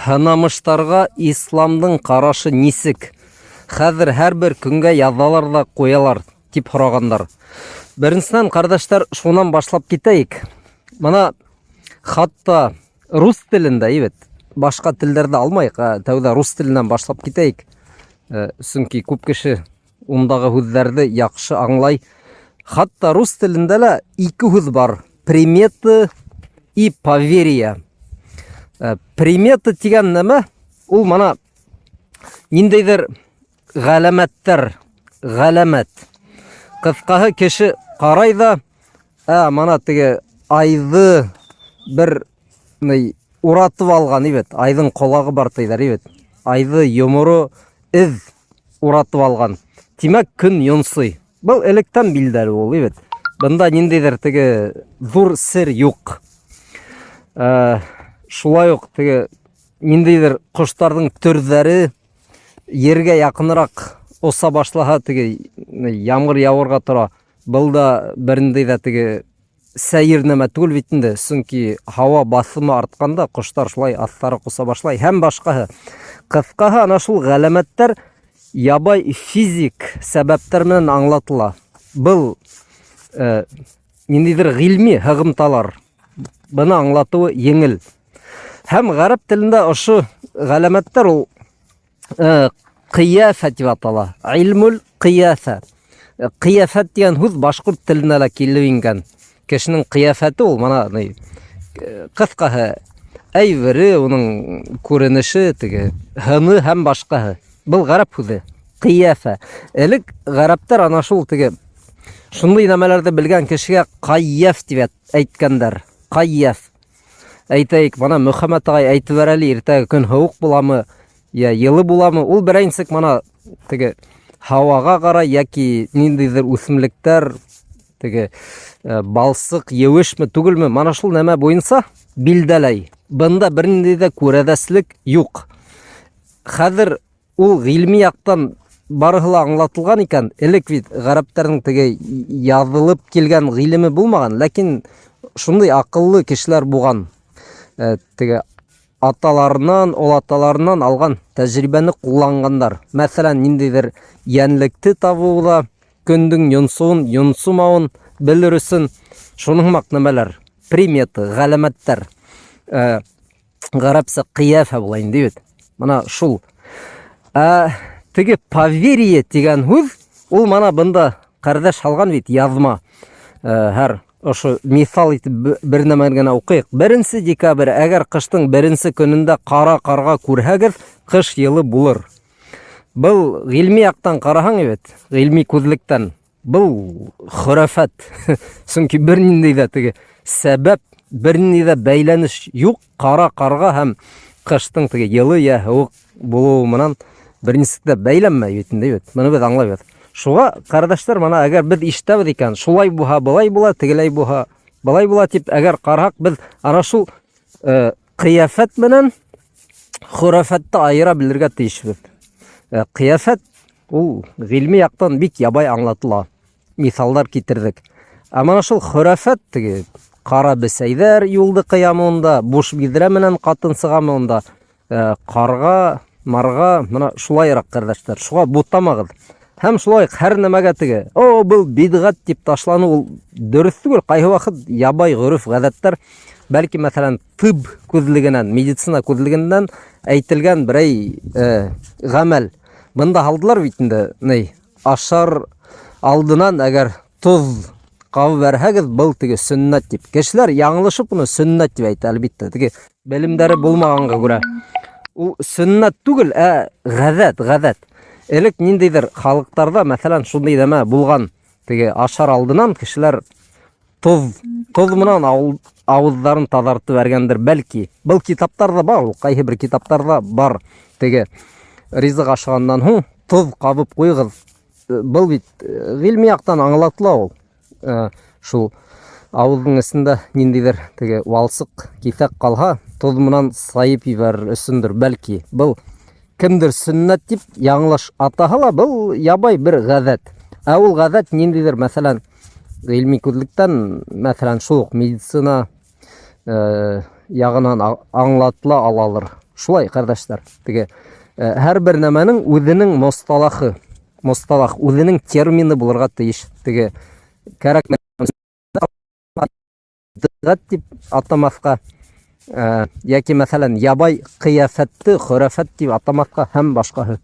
Һынамыштарға исламдың ҡарашы нисек? Хәҙер һәрбер көнгә яҙалар ҙа ҡуялар, тип һорағандар. Беренсенән, ҡәрҙәштәр, шунан башлап китәйек. Мына хатта рус телендә, бит, башҡа телдәрҙе алмайыҡ, ә тәүҙә рус теленән башлап китәйек. Э, сөнки күп кеше ундағы һүҙҙәрҙе яҡшы аңлай. Хатта рус телендә лә ике һүҙ бар. Приметы и поверье. Э, приметы тигән нәмә, ул мана ниндәйҙер ғәләмәттәр, ғәләмәт. Ҡыҫҡаһы кеше ҡарай ҙа, ә мана теге айҙы бер ни уратып алған бит, айҙың ҡолағы бар тиҙәр бит. Айҙы йоморо эҙ уратып алған. Тимәк, көн йонсый. Был электән билдәле ул, бит. Бында ниндәйҙер теге ҙур сер юҡ. Ә, шулай уҡ теге ниндәйҙер ҡоштарҙың төрҙәре ергә яҡыныраҡ оса башлаһа, теге ямғыр яуырға тора. Был да берниндәй ҙә теге сәйер нәмә түгел бит инде, сөнки һауа баҫымы артҡанда ҡоштар шулай аҫтараҡ оса башлай һәм башҡаһы. Ҡыҫҡаһы, ана шул ғәләмәттәр ябай физик сәбәптәр менән аңлатыла. Был э, ниндәйҙер ғилми һығымталар. Быны аңлатыуы еңел. Һәм ғәрәп телендә ошо ғәләмәттәр ул Э, ҡиәфә тип атала. Илмул ҡиәфә. Э, ҡиәфәт тигән һүҙ башҡорт теленә лә килеп ингән. Кешенең ҡиәфәте ул мына ни э, ҡыҫҡаһы әйбере, уның күренеше, теге һыны һәм башҡаһы. Был ғәрәп һүҙе. Ҡиәфә. Элек ғәрәптәр ана шул теге шундай нәмәләрҙе белгән кешегә ҡайяф тип әйткәндәр. Ҡайяф. Әйтәйек, мына Мөхәммәт ағай әйтеп бер әле, иртәге көн һыуыҡ буламы, я йылы буламы? Ул берәйнсек мына теге һауаға ҡарай яки ниндәйҙер үҫемлектәр теге э, балсыҡ еүешме түгелме, мана шул нәмә буйынса билдәләй. Бында бернинди дә күрәҙәслек юҡ. Хәҙер Ул ғилми яҡтан барыһы ла аңлатылған икән. Элек бит гарәптәрнең теге яҙылып килгән ғилеме булмаған, ләкин шундый акыллы кешеләр булган. Э, теге аталарынан, олаталарынан алган тәҗрибәне кулланганнар. Мәсәлән, ниндидер йәнлекте табууда, көндөң йонсуын, йонсумауын белер өсөн шуның һымаҡ нәмәләр, приметы, галәмәттәр. Э, гарәпсә кыяфә була инде бит. Мына шул. Ә теге поверье дигән һүҙ, ул мана бында ҡәрҙәш һалған бит яҙма. Ә, һәр ошо миҫал итеп бер нәмәне генә уҡыйыҡ. 1 декабрь, әгәр ҡыштың беренсе көнөндә ҡара ҡарға күрһәгеҙ, ҡыш йылы булыр. Был ғилми яҡтан ҡараһаң бит, ғилми күҙлектән Был хөрәфәт. Сөнки бер нинди дә теге сәбәп, бер нинди дә бәйләнеш юк кара карга һәм кышның теге йылы я һыуык булуы менән бер ничек тә бәйләнмәй бит инде бит. Моны без аңлайбыз. Шуға, кардәшләр, мына әгәр без ишетәбез икән, шулай булһа, былай була, тегеләй булһа, былай була дип, әгәр караһак, без ана шул э, кыяфәт менән хөрәфәтте айыра белергә тиешбез. Э, кыяфәт ул гыйльми яктан бик ябай аңлатыла. Мисалдар китердек. Ә менә шул хөрәфәт теге кара бесәйҙәр юлды кыямы унда, буш биҙрә менән ҡатын сығамы унда, э, ҡарға, марға, мына шулайыраҡ ҡәрҙәштәр. Шуға бутамағыҙ. Һәм шулай уҡ һәр нәмәгә теге, о, был бидғәт тип ташланыу ул дөрөҫ түгел. Ҡайһы ваҡыт ябай ғөрөф ғәҙәттәр, бәлки, мәҫәлән, тыб күҙлегенән, медицина күҙлегенән әйтелгән берәй э, ғәмәл. Бында һалдылар бит инде, ни, ашар алдынан әгәр тоҙ ҡабып бәрһәгеҙ, был теге сөннәт тип. Кешеләр яңылышып уны сөннәт тип әйтә, әлбиттә. Теге белемдәре булмағанға күрә. Ул сөннәт түгел, ә ғәҙәт, ғәҙәт. Элек ниндәйҙер халыҡтарҙа, мәҫәлән, шундай нәмә булған. Теге ашар алдынан кешеләр тоҙ, тоҙ менән ауыҙҙарын таҙартып бәргәндер, бәлки. Был китаптарҙа бар, ул ҡайһы бер китаптарҙа бар. Теге ризыҡ ашағандан һуң тоҙ ҡабып ҡуйығыҙ. Был бит э, ғилми яҡтан аңлатыла ул. Э, шул ауыҙҙың эсендә ниндәйҙер теге валсыҡ киҫәк ҡалһа, тоҙ менән сайып ебәрер өсөндөр, бәлки. Был кемдер сөннәт дип яңылыш атаһа ла, был ябай бер ғәҙәт. Ә ул ғәҙәт ниндәйҙер, мәҫәлән, ғилми күҙлектән, мәҫәлән, шул уҡ медицина э, яғынан аңлатыла алалыр. Шулай, ҡәрҙәштәр, теге һәр бер нәмәнең үҙенең мосталахы, мосталах, үҙенең термины булырға тейеш. Теге кәрәк тип атамаҫҡа, йәки, мәҫәлән, ябай ҡиәфәтте хөрәфәт тип атамаҫҡа һәм башҡаһы.